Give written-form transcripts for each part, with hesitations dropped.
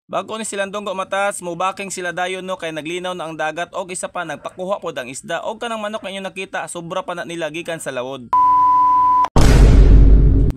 Bago ni silang dunggo, matas, mubaking sila dayon no, kay naglinaw na ang dagat og isa pa, nagpakuha pod ang isda og kanang manok nga inyong nakita, sobra pa na nila gikan sa lawod.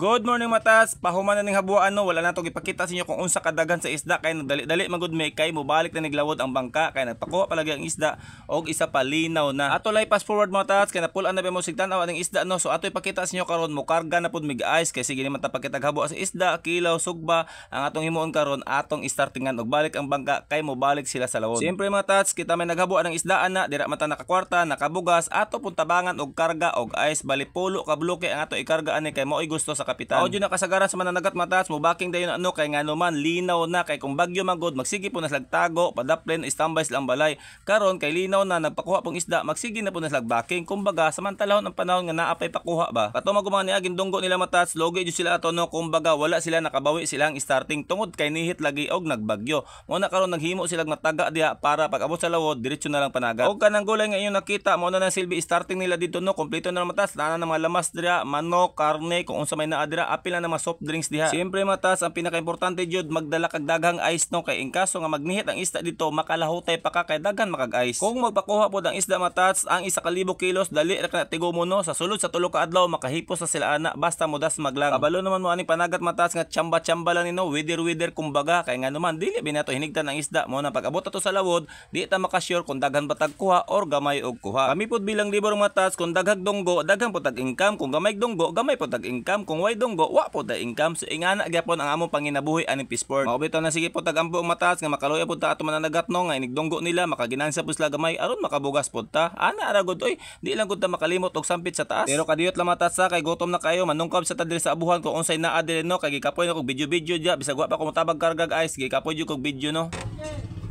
Good morning, matas. Pahuman na ning habuan no, wala na to gipakita sa inyo kung unsa kadaghan sa isda kay nagdali-dali magud may kay mobalik na niglawod ang bangka kay nagpakuha palagi ang isda og isa pa, linaw na. Ato lay fast forward, matas, kay napul-an na ba mo sigtan-aw aning isda no. So ato ipakita sa inyo karon, mo karga na pud mig ice kay sige naman ta pakitag habo sa isda, kilaw, sugba ang atong himuon karon, atong startingan og balik ang bangka kay mobalik sila sa lawod. Siyempre, matats, kita may naghabo ang isdaan na dira man ta nakakwarta, nakabugas, ato pud tabangan og karga og ice. Bali pulo ka bloke ang ato ikarga ani kay mao'y gusto sa kapitan. Mao na kasagaran sa mananagat, matas, mo baking dayon ano kay ngano man linaw na, kay kung bagyo man gud magsige po na slag tago, padaplin, standby silang balay. Karon kay linaw na, nagpakuha pong isda, magsige na po na slag baking. Kumbaga samantalahon ang panahon nga naa pay pakuha ba. Kato mga niaging dunggo nila, matas, logi jud sila ato no, kumbaga wala sila nakabawi silang starting tungod kay nihit lagi og nagbagyo. Mo na karon naghimo sila mataga diha para pag abot sa lawod diretso na lang panagat. Og kanang gulay nga inyong nakita, mo na nang silbi starting nila dito no, kompleto na, matas, naa na mga lamas dira, manok, karne, kung unsa may naa dira, apil na mga soft drinks diha. Siyempre, matas, ang pinakaimportante jud magdala kag daghang ice no, kay in kaso nga magnihit ang isda dito, makalahutay pa ka kay daghan makag ice. Kung magpakuha pod ang isda, matats, ang 1,000 kilos dali ra kana tigo mo no, sa sulod sa 3 ka adlaw makahipos na sila ana, basta mo dasmag lang. Kabalo naman mo aning panagat, matas, nga tsamba-tsamba lang nino, wither-wither kumbaga, kay nga naman dili binato hinigtan ang isda mo na pag abot ato sa lawod, di ta makasure kung daghan ba tag kuha or gamay og kuha. Kami pod bilang libor, matas, kung daghag dunggo, daghan pod tag income, kung gamay dunggo, gamay pod tag income, kung way dunggo, wa pod tag income. So ingana gyapon ang among panginabuhi aning fishport. Mao bitaw na sige pod tag ampo, matas, nga makaluya pod ta ato mananagat no, nga inigdunggo nila makaginansya pod sila gamay aron makabugas pod ta. Ana ra gud oy, di lang gud ta makalimot og sampit sa taas. Pero kadiyot lang, matas, sa kay gutom na kayo, manungkab sa ta diri sa abuhan kung unsay naa diri no, kay gikapoy na kog video-video diya bisag wa pa ko motabag kargag ice, gikapoy jud kog video no.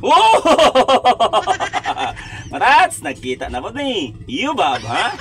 Oh! Marats, nagkita na po ni. Yubab, ha?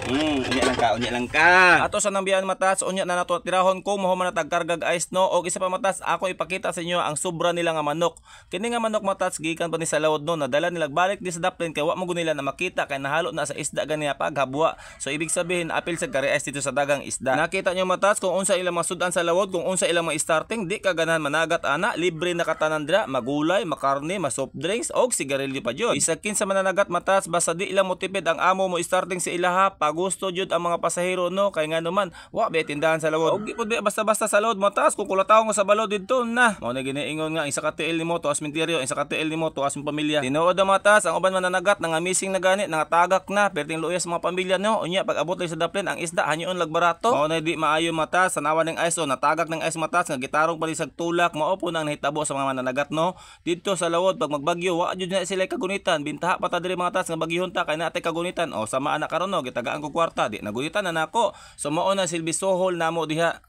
Unya lang ka, unya lang ka. Ato sa nang biyan, matas, unya na nato tirahon ko mo man tagkargag ice no. Og isa pa, matas, ako ipakita sa inyo ang sobra nila nga manok. Kini nga manok, matas, gikan pa ni sa lawod no, nadala nila balik di sa daplin kay wa mo nila na makita kay nahalo na sa isda ganiya paghabwa. So ibig sabihin apil sa kari ice dito sa dagang isda. Nakita nyo, matas, kung unsa ilang mga sudan sa lawod, kung unsa ilang mga starting, di ka ganahan managat ana, libre na katanan dira, magulay, makarne, ma soft drinks og sigarilyo pa jud. Bisag kinsa mananagat, matas, basta di ilang motipid ang amo mo starting sa ilaha, pagusto jud ang mga pasahero no, kay ngano man wa ba tindahan sa lawod. Og di pud basta-basta sa lawod, matas, kung kulataw nga sa balod didto na. Mao na giniingon nga isa ka tiil nimo tuas minteryo, isa ka tiil nimo tuas mong pamilya. Tinuod ang, matas, ang uban mananagat nga missing na gani, nangatagak na, perting luya sa mga pamilya no. Unya pag abot sa daplin ang isda hanyoon lag barato. Mao na di maayo, matas, tanawa ning ice o natagak ng ice, matas, nga gitarong pa sag tulak, mao po nang nahitabo sa mga mananagat no. Didto sa lawod pag magbagyo wa jud na sila kagunitan, bintaha pa ta diri, mga tas, nga bagyuhon ta kay naatay kagunitan. O sama ana karon no, gitagaan ko kwarta, di nagunitan na nako. So mao na silbi sohol namo diha.